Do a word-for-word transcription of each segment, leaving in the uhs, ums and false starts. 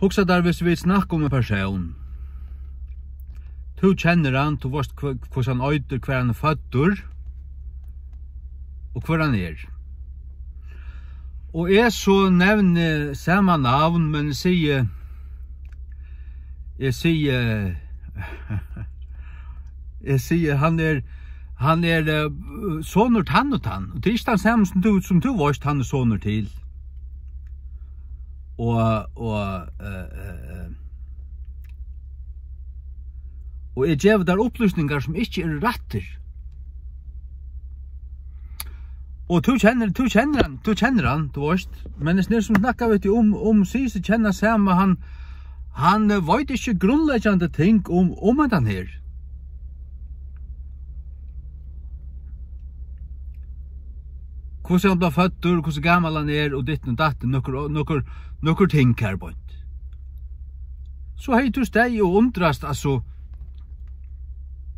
Hugsa tær, viss vit snakka um ein persón. Tú kennir hann, tú veitst, hva-, hvussu hann eitur, hvar hann er føddur og hvør hann er. Og eg so nevni sama navn, men eg sigi, eg sigi, eg sigi, hann er, hann er, eh, sonur tann og tann. Og tað er ikki tann sami sum tú, sum tú veitst, hann er sonur til. Og, og, eh, eh, eh, og eg gevi tær upplýsingar, sum ikki eru rættir. Og tú kennir, tú kennir hann, tú kennir hann, tú veitst. Men eg snýr sum snakka við teg um, um, sigur seg kenna sama, hann, hann, eh, veit ikki grundleggjandi ting um, um hendan her. Hvussu hann bleiv føddur, hvussu gamal hann er, og ditten og datten, nøkur, nøkur, nøkur ting her beint. So hevði tú staðið og undrast, altso,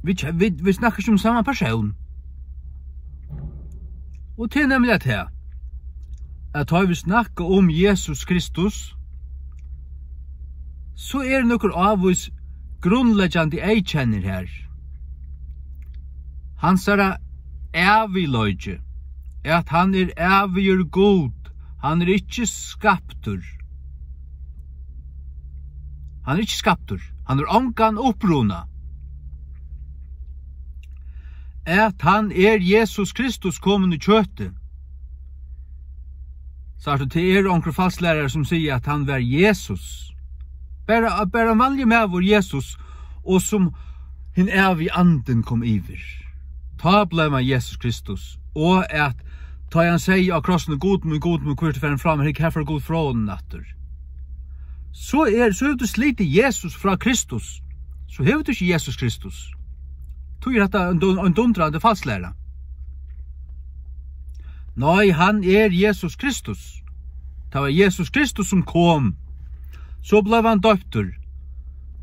vit, vit, vit snakka ikki um sama persón. Og tað er nemliga tað, at tá vit snakka um Jesus Kristus, so eru nøkur ávís grundleggjandi eyðkennir her. Hansara ævigleiki, at hann er ævigur Gud, hann er ikki skaptur. Hann er ikki skaptur, hann hevur ongan uppruna. At hann er Jesus Kristus komin í kjøti. Sært tú, tað eru onkrir falsklærarar, sum siga, at hann var Jesus. Bara, bara ein vanligur maður, Jesus, og sum hin ævigi andin kom yvir. Tá bleiv hann Jesus Kristus. Og at, tá hann segði á krossinum: "Gud mín, Gud mín, hví ert tú farin frá mær?" Hygg, her fer Gud frá honum aftur. So er, so hevur tú slitið Jesus frá Kristus. So hevur tú ikki Jesus Kristus. Tí er hetta ein dun-, ein dundrandi falsklæra. Nei, hann er Jesus Kristus. Tað var Jesus Kristus, sum kom. So bleiv hann doyptur.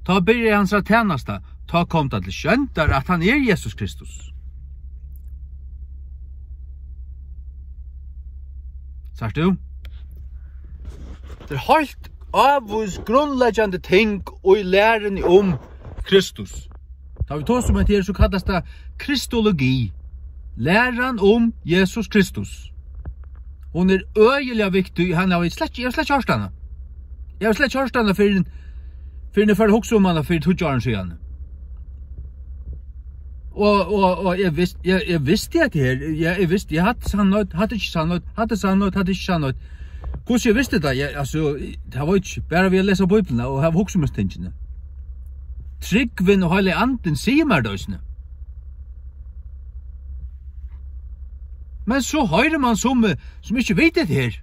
Tá byrjaði hansara tænasta. Tá kom tað til sjóndar, at hann er Jesus Kristus. Sært tú? Tað er heilt ávís grundleggjandi ting í læruni um Kristus. Tá vit tosa um hetta her, so kallast tað kristologi. Læran um Jesus Kristus. Hon er øgiliga viktig, hann havi eg slett, eg havi slett ikki hoyrt hana. Eg havi slett ikki hoyrt hana fyrr enn, fyrr enn eg fór at hugsa um hana fyri tíggju árum síðan. Og, og, og eg vist-, eg, eg visti hetta her. Ja, eg visti, eg hatta er sannheit, hatta er ikki sannheit, hatta er sannheit, hatta er ikki sannheit. Hvussu eg visti tað? Ja, altso, tað var ikki bara við at lesa Bíbliuna og hava hugsað um hesi tingini. Trúgvin og Heilagi Andin sigur mær tað eisini. Men so hoyrir mann summi, sum ikki vita hetta her.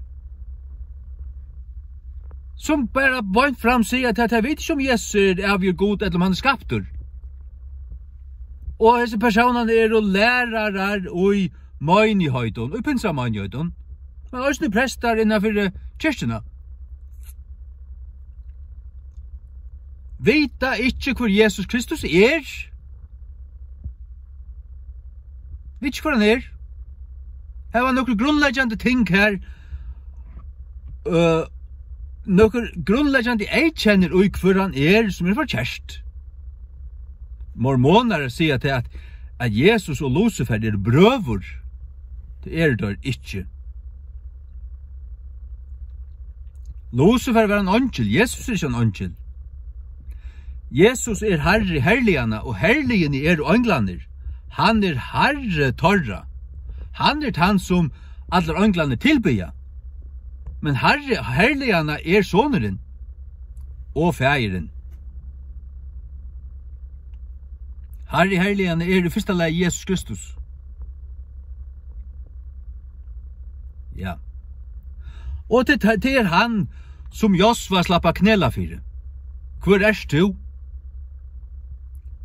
Sum bara beint fram siga, at tey vita ikki, um Jesus er ævigur Gud, ella um hann er skaptur. Og hesir persónarnir eru lærarar í meinigheitum, í pinsameinigheitini, men eisini prestar innanfyri kirkjuna. Vita ikki, hvør Jesus Kristus er. Vita ikki, hvør hann er. Hava nøkur grundleggjandi ting her, øh, nøkur grundleggjandi eyðkennir í, hvør hann er, sum er forkert. Mormonar siga tað, at, at Jesus og Lucifer eru brøður. Tað eru teir ikki. Lucifer var ein eingil, Jesus er ikki ein eingil. Jesus er Harri herliganna, og herligini eru einglarnir. Hann er Harri teirra. Hann er tann, sum allir einglarnir tilbiðja. Men Harri herliganna er Sonurin og Faðirin. Harri herliganna er í fyrsta lagi Jesus Kristus. Ja. Og tað, tað er hann, sum Josva slapp at knela fyri. Hvør ert tú?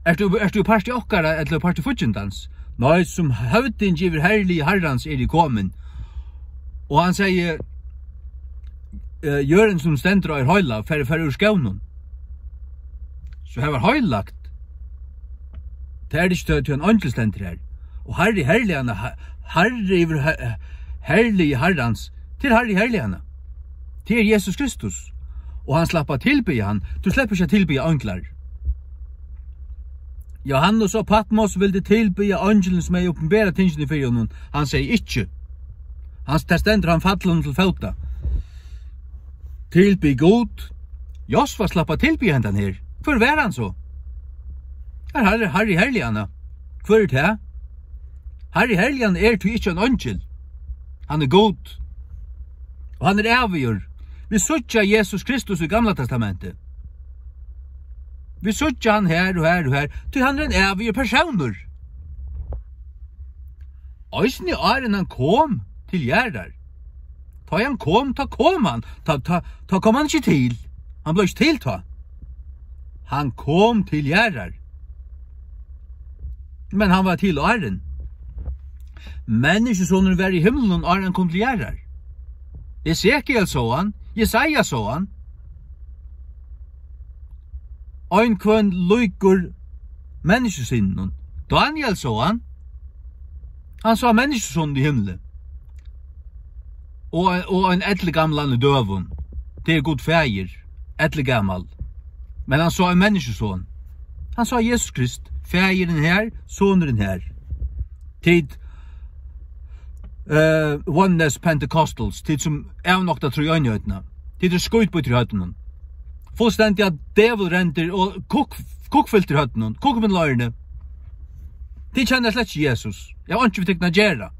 Ert tú, ert tú partur okkara ella partur fíggindans? Nei, sum høvdingi yvir herligi Harrans eri eg komin. Og hann segði, eh, jørðin sum stendur á er heilag, far, far úr skónum. So har var heilagt. Tað er ikki tað, tí ein eingil stendur har. Og Harri herliganna, ha-, Harri yvir he-, herligi Harrans, tað er Harri herliganna. Tað er Jesus Kristus. Og hann slapp at tilbiðja hann. Tú sleppur ikki at tilbiðja einglar. Jóhannes á Patmos vildi tilbiðja eingilin, sum hevði opinberað tingini fyri honum. Hann segði ikki. Hann, tað stendur, hann fall honum til fóta. Tilbið Gud. Josva slapp at tilbiðja hendan her. Hvør var hann so? Har, Harri, Harri herliganna. Hvør er tað? Harri herliganna er tí ikki ein eingil. Hann er Gud. Og hann er ævigur. Vit síggja Jesus Kristus í Gamla Testamenti. Vit síggja hann her og her og her, tí hann er ein ævigur persónur. Eisini áðrenn hann kom til jarðar. Tá hann kom, tá kom hann. Tá, tá, tá kom hann ikki til. Hann bleiv ikki til tá. Hann kom til jarðar. Men hann var til áðrenn. Menniskjusonurin var í himlunum, áðrenn hann kom til jarðar. Esekiel sá hann, Jesaja sá hann. Ein hvønn líkur menniskjusyninum. Daniel sá hann. Hann sá menniskjusonin í himli. Og, og ein eldgamlan í døgum. Tað er Gud faðir, eldgamal. Men hann sá ein menniskjuson. Hann sá Jesus Krist. Faðirin her, sonurin her. Tit, eh, Oneness Pentecostals, tit sum avnokta trýeinheitina. Tit eru skítbítur í høvdinum. Fullstendiga dævulrendir og kukk-, kukkfyltir í høvdinum. Kukkfyltir í oyruni. Tit kenna slett ikki Jesus. Eg havi einki við tykkum at gera.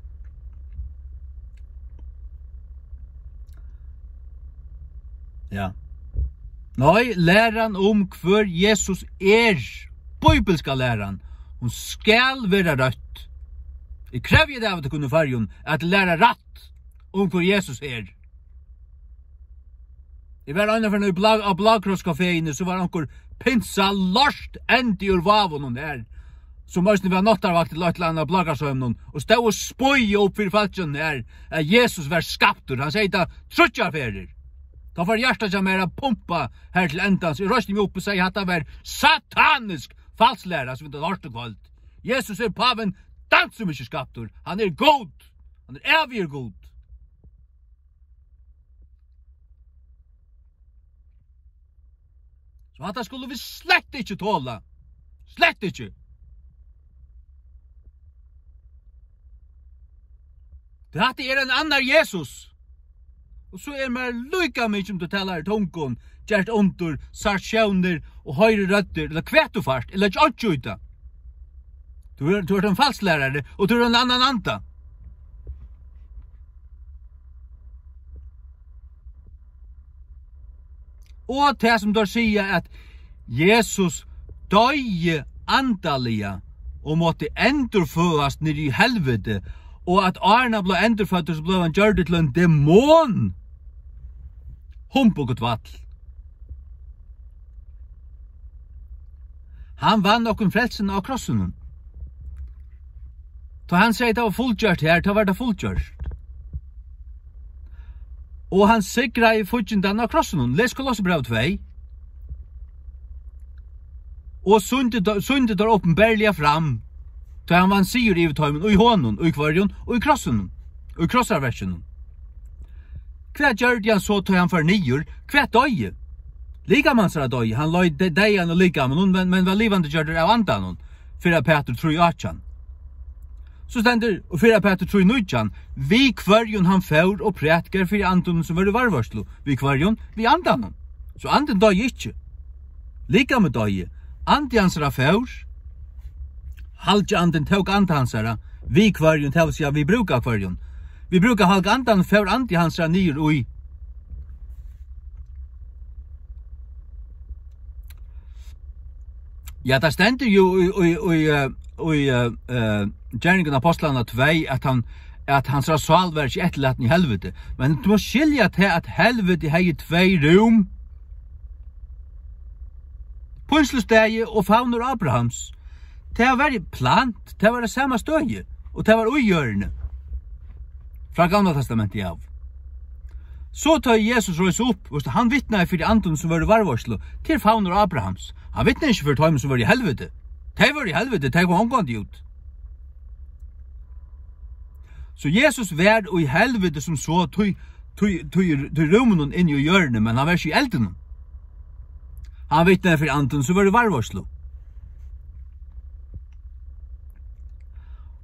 Ja. Nei, læran um hvør Jesus er, bíbilska læran, hon skal vera røtt. Eg krevji tað av tykkum í Føroyum, at læra rætt um hvør Jesus er. Eg var einaferð í Blá-, á Blákrosskafeini, so var onkur pinsa lort endi úr Vágum her, sum eisini var náttarvakt til eitt ella annað á Blákrossheiminum, og stóð og spýði upp fyri fólkinum her, at Jesus var skaptur. Hann segði tað tríggjar ferðir. Tá fór hjartað hjá mær at pumpa her til endans. Eg reisti meg upp og segði, hatta var satanisk falsklæra, sum vit hava hoyrt í kvøld. Jesus er pávin, dansa um ikki skaptur. Hann er Gud. Hann er ævigur Gud. So hatta skulu vit slett ikki tola. Slett ikki. Tí hatta er ein annar Jesus. Og so er mær líka mikið um tú talar í tungum, gert undur, sært sjónir og hoyrir røddir, ella hvat tú fært, ella ikki einki í tað. Tú er, tú ert ein falsklærari, og tú ert ein annan anda. Og tað sum teir siga, at Jesus doyði andaliga og mátti endurføðast niðri í helviti, og at áðrenn hann bleiv endurføddur, so bleiv hann gjørdur til ein demon. Humbug og tvætl. Hann vann okkum frelsuna á krossinum. Tá hann segði, tað var fullgjørt her, tá var tað fullgjørt. Og hann sigraði fíggindan á krossinum. Les Kolossebræv tvey. Og sýndi, sýndi teir opinberliga fram, tá hann vann sigur yvir teimum, í honum, í hvørjum, í krossinum, í krossarverkinum. Hvat gjørdi hann so, tá hann fór niður? Hvat doyði? Likam hansara doyði. Hann leið de-, deyðan og likaminum, men, men var livandi gjørdur av andanum. Fyrra Pætur trý átjan. So stendur, og fyrra Pætur trý nítjan, við hvørjum hann fór og prædikaði fyri andunum, sum vóru í varðveitslu. Við hvørjum? Við andanum. So andin doyði ikki. Likamið doyði. Andi hansara fór. Halgi andin tók anda hansara. Við hvørjum, tað vil siga, við brúk av hvørjum. Við brúk av halga andan fór andi hansara niður í. Ja, tað stendur jú í, í, í, eh, í, eh, eh, Gerningar Ápostlanna tvey, at hann, at hansara sál var ikki eftirlatin í helviti. Men tú mást skilja tað, at helviti hevði tvey rúm. Pínslustøðið og favnur Abrahams. Tað var plant, tað var á sama støði, og tað var í jørðini. Frá Gamla Testamenti av. So tá Jesus reis upp, veitst tú, hann vitnaði fyri andum sum vóru í varðveitslu, til favnur Abrahams. Hann vitnaði ikki fyri teimum sum vóru í helviti. Tey vóru í helviti, tey komu ongantíð út. So Jesus var í helviti sum so, tí, tí, tí, tí rúminum inni í jørðini, men hann var ikki í eldinum. Hann vitnaði fyri Andin, sum var í varðveitslu.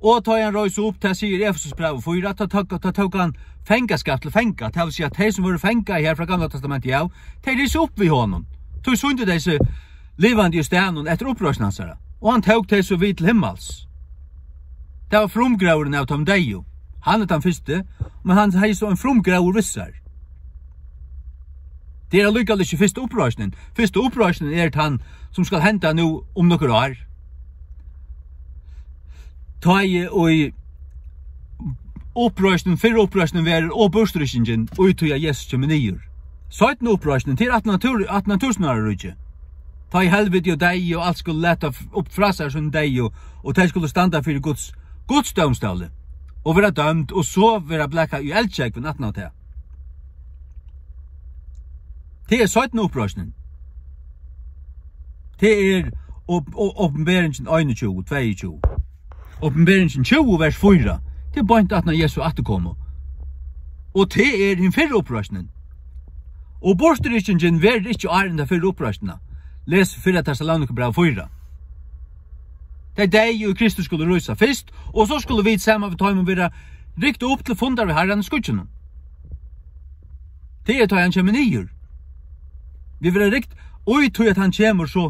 Og tá hann reis upp, tað sigur Efesusbrævið fýra, tá tók, tá tók hann fangaskap til fanga, tað vil siga, at tey, sum vóru fangað her frá Gamla Testamenti, ja, tey risu upp við honum. Tí sýndu tey seg livandi í staðnum eftir uppreisn hansara. Og hann tók tey so við til himmals. Tað var frumgróðurin av teimum deyðu. Hann er tann fyrsti, men hann hevði so ein frumgróður við sær. Tað er allíkavæl ikki fyrsta uppreisnin. Fyrsta uppreisnin er tann, sum skal henda nú um nøkur ár. Tá ið, og í uppreisnin, fyrra uppreisnin verður, og burturrykkingin, í tí at Jesus kemur niður. Seinna uppreisnin, til aftan á túr-, aftan á túsundáraríkið. Tá ið helviti og deyði og alt skulu lata f-, upp frá sær sín deyðu, og tey skulu standa fyri Guds, Guds dómstóli, og vera dømd, og so vera blakað í eldskógvin aftan á tað. Tað er seinna uppreisnin. Tað er op-, o-, Opinberingin einogtjúgu, tveyogtjúgu. Opinberingin tjúgu, vers fýra. Tað er beint aftan á Jesu afturkomu. Og tað er hin fyrra uppreisnin. Og burturrykkingin verður ikki áðrenn ta fyrru uppreisnina. Les fyrra Tessalonikabræv fýra. Tey deyðu í Kristus skulu rísa fyrst, og so skulu vit saman við teimum vera rykt upp til fundar við Harran í skýggjunum. Tað er, tá hann kemur niður. Vit verða rykt, og í tí at hann kemur, so,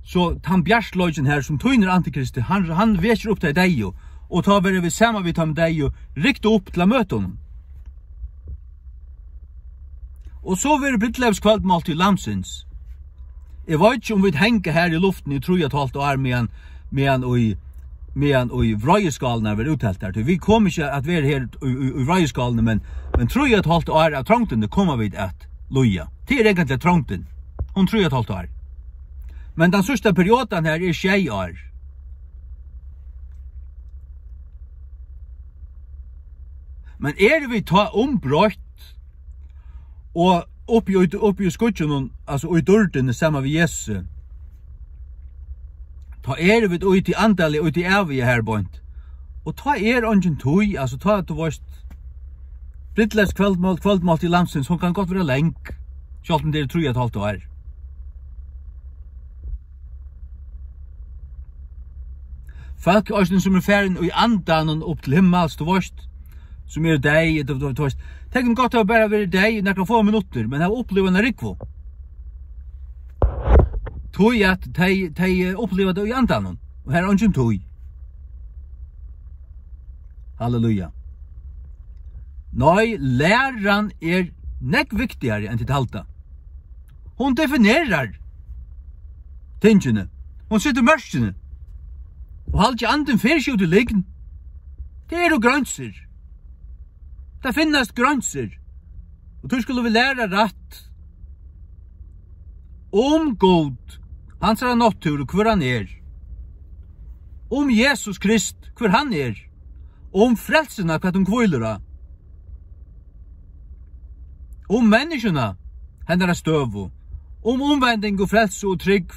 so tann bjartleikin her, sum týnir antikristi, hann, hann vekir upp tey deyðu, og tá verða vit saman við teimum deyðu rykt upp til at møta honum. Og so verður brúdleypskvøldmáltíð Lambsins. Eg veit ikki, um vit hanga her í luftini í trý og eitt hálvt ár, meðan, meðan í, meðan í vreiðiskálirnar verða útheltar. Tí vit koma ikki at vera her í, í, í vreiðiskálini, men, men trý og eitt hálvt ár av trongdini koma vit at líða. Tað er eigentliga trongdin. Hon trý og eitt hálvt ár. Men tann síðsta periodan her er sjey ár. Men eru vit tá umbroytt og uppi í, uppi í skýggjunum, altso í dýrdini saman við Jesusi, tá eru vit í tí andaliga, í tí æviga her beint. Og tá er eingin tíð, altso tá, tú veist, brúdleypskvøldmál-, kvøldmáltíð Lambsins, hon kann gott vera long, sjálvt um tað eru trý og eitt hálvt ár. Fólk eisini, sum eru farin í andanum upp til himmals, tú veist, sum eru deyð, tú, tú, tú veist, tey kunnu gott hava bara verið deyð í nakrar fáar minuttir, men hava upplivað eina rúgvu. Tí at tey, tey, eh, uppliva tað í andanum, og her er eingin tíð. Halleluja. Nei, læran er nógv viktigari enn tit halda. Hon definerar tingini. Hon setur mørkini. Og haldi andin fer ikki út í lygn. Tað eru greinsir. Tað finnast greinsir. Og tí skulu vit læra rætt um Gud, hansara náttúru, hvør hann er. Um Jesus Krist, hvør hann er. Um frelsuna, hvat hon hvílir á. Um menniskjuna, hennara støðu. Um umvending og frelsu og trúgv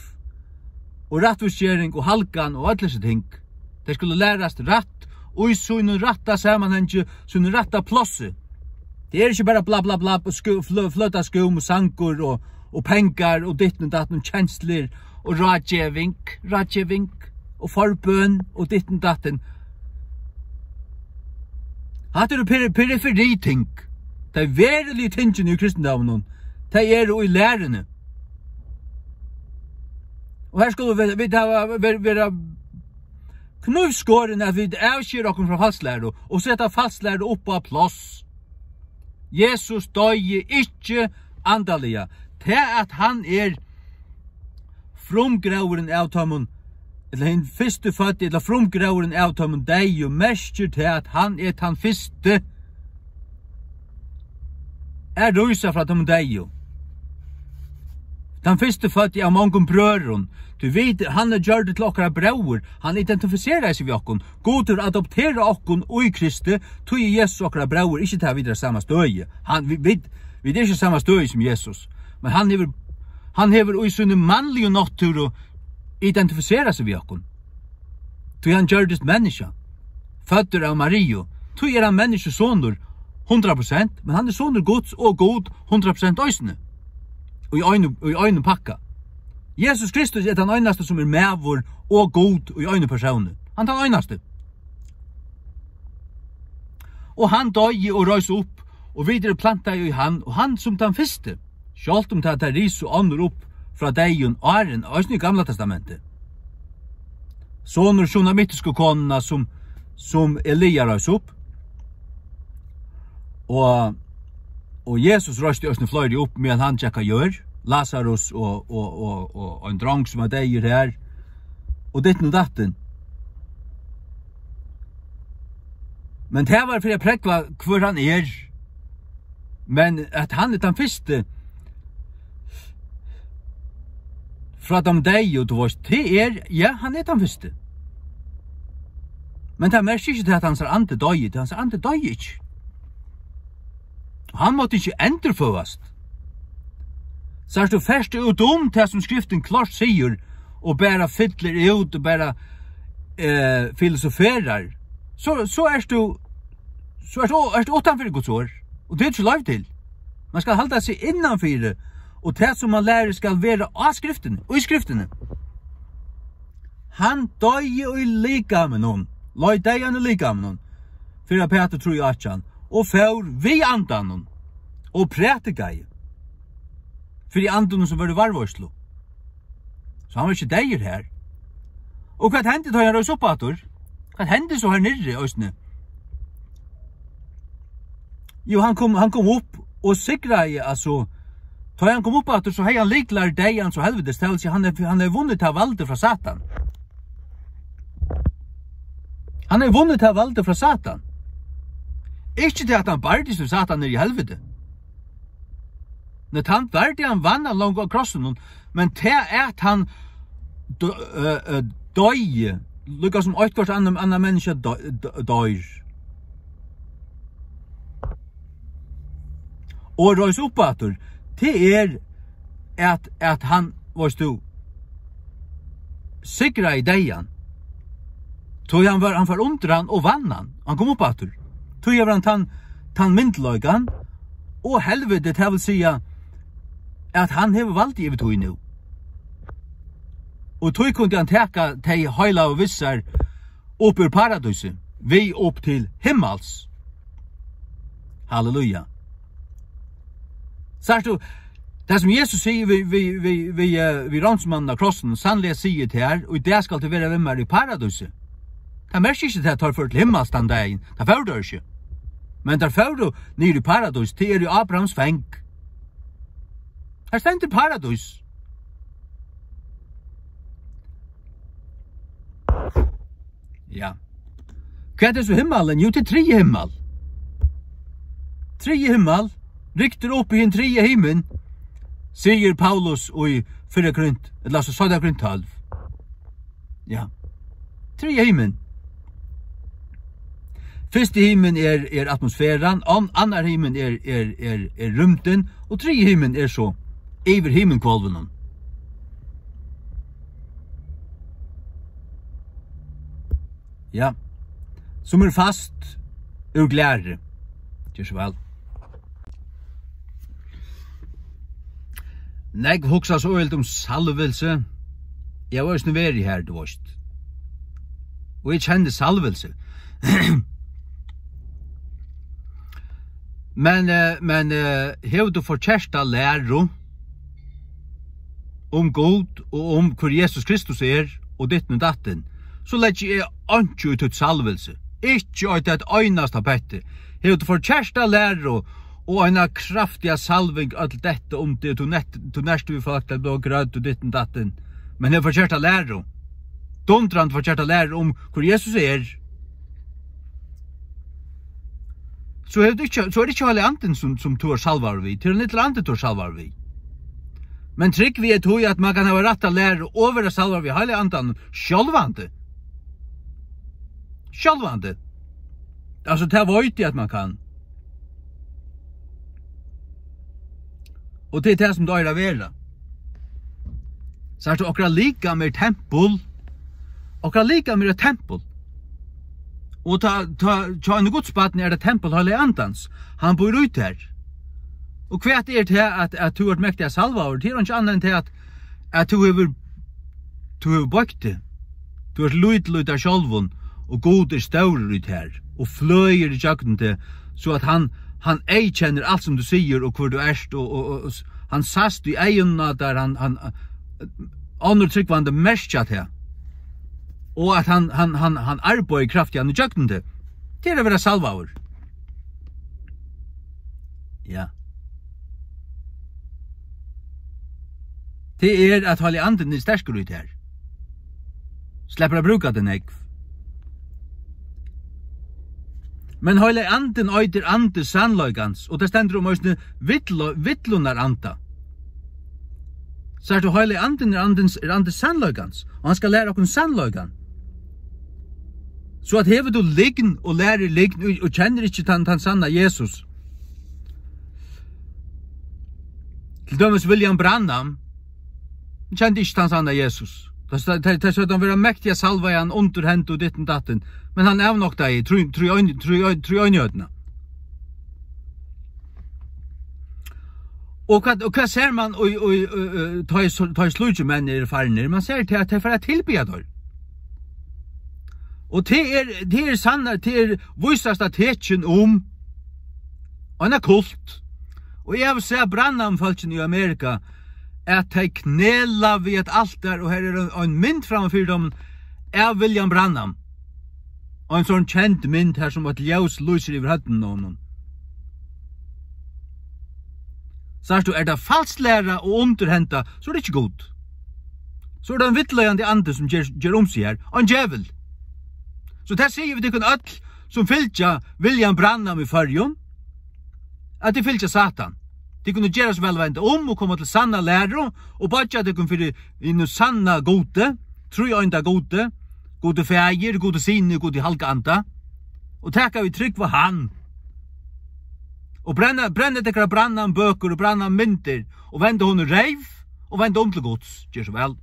og rættvísgering og halgan og øll hesi ting. Tey skulu lærast rætt og í sínum rætta samanhangi, sínum rætta plássi. Tað er ikki bara bla, bla, bla, og skú-, flø-, fløta skúm og sangur og, og pengar og ditten og datten, kenslur og ráðgeving, ráðgeving og forbøn og ditten datten. Hatta eru peri-, periferi ting. Tey veruligu tingini í kristindóminum, tey eru í læruni. Og her skulu vit, vit hava, ver-, vera knívskorin, at vit avskera okkum frá falsklæru og seta falsklæru upp á pláss. Jesus doyði ikki andaliga. Tað, at hann er frumgróðurin av teimum, ella hin fyrstuføddi, ella frumgróðurin av teimum deyðu, merkir tað, at hann er tann fyrsti at rísa frá teimum deyðu. Tann fyrstuføddi av mongum brøðrum. Tí vit, hann er gjørdur til okkara bróður, hann identifiserar seg við okkum. Gud hevur adopterað okkum í Kristi, tí er Jesus okkara bróðir, ikki tað, vit eru á sama støði. Hann, vit, vit, vit eru ikki á sama støði sum Jesus, men hann hevur, hann hevur í síni mannligu náttúru identifiserað seg við okkum. Tí hann gjørdist menniskja, føddur av Mariu. Tí er hann menniskjusonur hundrað prosent, men hann er sonur Guds og Gud hundrað prosent eisini. Í einum, í einum pakka. Jesus Kristus er tann einasti, sum er maður og Gud í einum persóni. Hann er tann einasti. Og hann doyði og reis upp, og vit eru plantaði í hann, og hann sum tann fyrsti, sjálvt um tað, tað risu onnur upp frá deyðum áðrenn, eisini í Gamla Testamenti. Sonur sunamittisku konuna, sum, sum Elia reis upp, og, og Jesus reisti eisini fleiri upp, meðan hann gekk á jørð, Lazarus og, og, og, og ein drong, sum var deyður her, og ditten og datten. Men tað var fyri at prógva, hvør hann er. Men at hann er tann fyrsti frá teimum deyðu, tú veist, tað er, ja, hann er tann fyrsti. Men tað merkir ikki, at hansara andi doyði, tí hansara andi doyði ikki. Hann mátti ikki endurføðast. Sært tú, fert tú út um tað, sum Skriftin klárt sigur, og bara fyllir út og bara, eh, filosoferar, so, so ert tú, so ert tú, ert tú uttanfyri Guds orð, og tað er ikki loyvt til. Man skal halda seg innanfyri, og tað, sum man lærir, skal vera á Skriftini, í Skriftini. Hann doyði í likaminum, leið deyðan í likaminum, fyrra Petur trý átjan, og fór við andanum og prædikaði fyri andunum, sum vóru í varðveitslu. So hann var ikki deyður her. Og hvat hendi, tá hann reis upp aftur? Hvat hendi so her niðri eisini? Jú, hann kom, hann kom upp og sigraði, altso, tá hann kom upp aftur, so hevði hann lyklar deyðans og helvitis, tað vil siga, hann hevði, hann hevði vunnið tað valdið frá Satan. Hann hevði vunnið tað valdið frá Satan. Ikki tað, at hann bardist við Satan niðri í helviti. Nei, tann bardagan vann hann longu á krossinum, men tað, at hann do-, eh, eh, doyði, líka sum eitthvørt annað, annað menniskja do-, do-, doyr, og reis upp aftur, tað er, at, at hann, veist tú, sigraði deyðan. Tí hann var, hann fór undir hann og vann hann. Hann kom upp aftur. Tí hevur hann tann, tann myndugleikan og helviti, tað vil siga, at hann hevur valdið yvir tí nú. Og tí kundi hann taka tey heilagu við sær upp úr paradísi, við upp til himmals. Halleluja. Sært tú, tað sum Jesus sigur við, við, við, við, eh, við ránsmannin á krossinum, sanniliga sigi eg tær, og í dag skalt tú vera við mær í paradísi. Tað merkir ikki, at teir fóru til himmals tann dagin. Tað fóru teir ikki. Men teir fóru niður í paradís, tað er í Abrahams fang. Her stendur paradís. Ja. Hvat er so himmalin? Jú, tað er triði himmal. Triði himmal, ryktur upp í hin triði himin, sigur Paulus í fyrra Korint, ella so seinna Korint tólv. Ja. Triði himin. Fyrsti himin er, er atmosferan, an-, annar himin er, er, er, er rúmdin, og triði himin er so yvir himinhvolvinum. Ja. Sum er fast úr glæri. Ger so væl. Nógv hugsa so øgiliga um salvilsi. Eg havi eisini verið har, tú veist. Og eg kenni salvilsi. Men, eh, men, eh, hevur tú forkerta læru um Gud og um hvør Jesus Kristus er og ditten og datten, so leggi eg einki í títt salvilsi. Ikki eitt, eitt einasta petti. Hevur tú forkerta læru og eina kraftiga salving, øll detta um teg, tú nett-, tú nært við fólk, tey blíva grødd og ditten datten. Men hevur forkerta læru, dundrandi forkerta læru um hvør Jesus er, so hevur tú ikki, so er ikki Heilagi Andin sum, sum tú ert salvaður við. Tað er ein illur andi, tú ert salvaður við. Men trúgvi eg tí, at man kann hava rætta læru og vera salvaður við Heilaga Andanum? Sjálvandi. Sjálvandi. Altso, tað veit eg, at man kann. Og tað er tað, sum tað eigur at vera. Sært tú, okkara likam er tempul. Okkara likam er eitt tempul. Og tá, tá, hjá einum Guds barni er tað tempul Heilaga Andans. Hann býr í tær. Og hvat er tað, at, at tú ert mektiga salvaður? Tað er einki annað enn tað, at at tú hevur, tú hevur boygt teg. Tú ert lítil í tær sjálvum, og Gud er stórur í tær, og fløgir ígjøgnum teg, so at hann, hann eyðkennir alt sum tú sigur og hvør tú ert, og, og, og, og s-, hann sæst í eyguni á tær, hann, hann, onnur trúgvandi merkja tað, og at hann, hann, hann, hann arbeiðir kraftiga ígjøgnum teg. Tað er at vera salvaður. Ja. Tað er, at Heilagi Andin er sterkur í tær. Sleppur at brúka tað nógv. Men Heilagi Andin eitur andi sannleikans, og tað stendur um eisini villu-, villunnar anda. Sært tú, Heilagi Andin er andin, er andi sannleikans, og hann skal læra okkum sannleikan. So at hevur tú lygn og lærir lygn og, og kennir ikki tann, tann sanna Jesus. Til dømis William Branham, hann kendi ikki tann sanna Jesus. Tað, tað, tað, tað søgdu hann vera mektiga salvaðan, undurhent og ditten datten. Men hann avnoktaði trý, trý ein, trý ein, trý einhøvdina. Og hvat, og hvat sær man í, í, í, í, tá ið so, tá ið slíkir menn eru farnir? Man sær til, at tey fara at tilbiðja teir. Og tað er, tað er sanna, tað er vísasta tekin um eina kult. Og eg havi sæð Branham-fólkini í Amerika, at tey knela við eitt altar, og her er ein, ein mynd framman fyri teimum av William Branham. Og ein sånn kend mynd her, sum eitt ljós lýsir yvir høvdinum á honum. Sært tú, er tað falsk læra og undurhenda, so er tað ikki Gud. So er tað ein villleiðandi andi, sum ger, ger um seg her. Ein djevul. So tað sigi eg við tykkum øll, sum fylgja William Branham í Føroyum, at tit fylgja Satan. Tit kunnu gera so væl at venda um og koma til sanna læru og boyggja tykkum fyri hinum sanna Gudi, tríeinda Gudi, Gudi Faðir, Gudi Syni, Gudi Halga Anda, og taka við trúgv á hann. Og brenna, brenna tykkara Branham-bøkur og Branham-myndir og venda honum reyv og venda um til Guds. Ger so væl.